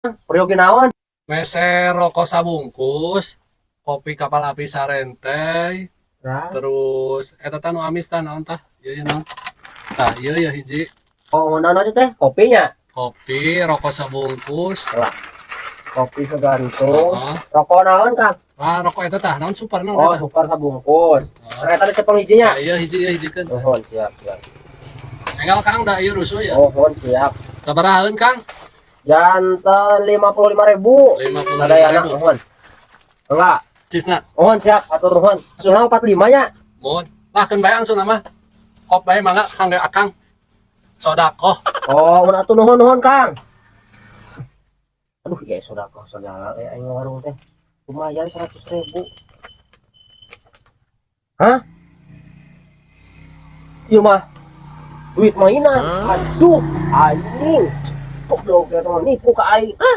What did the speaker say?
Peryogi naon? Meser rokok sabungkus, kopi Kapal Api sarentey, terus eta tah nu amis tah, naon tah? Ieu ieu naon? Tah, ieu ya hiji. Oh, naon aja teh? Kopinya. Kopi, rokok sabungkus. Kopi segantung. Heeh. Rokok naon, Kang? Ah, rokok eta tah, naon, Super naon Oh, eta? Super sabungkus. Heeh. Eta ada cepeng hijinya. Nah, iya hiji, iya hijikeun. Nuhun, siap, siap. Enggal, Kang, da ieu rusuh ya. Nuhun, siap. Sabarahaeun, Kang? Janten 55.000. 55 Sadayana, ribu. Nuhun. Enggak. Cisna. Nuhun, siap. Atur nuhun. Sunah 45 nya. Mohon. Lah, keun bae angsun mah. Kop bae mangga kangge Akang. Sodakoh. Oh, mun atuh nuhun, nuhun, Kang. Aduh, ya sodakoh segala ya aing warung teh. Lumayan 100.000. Hah? Ieu mah duit mainan. Aduh, anjing. Goblok ya teman nipu ka aing. Ah.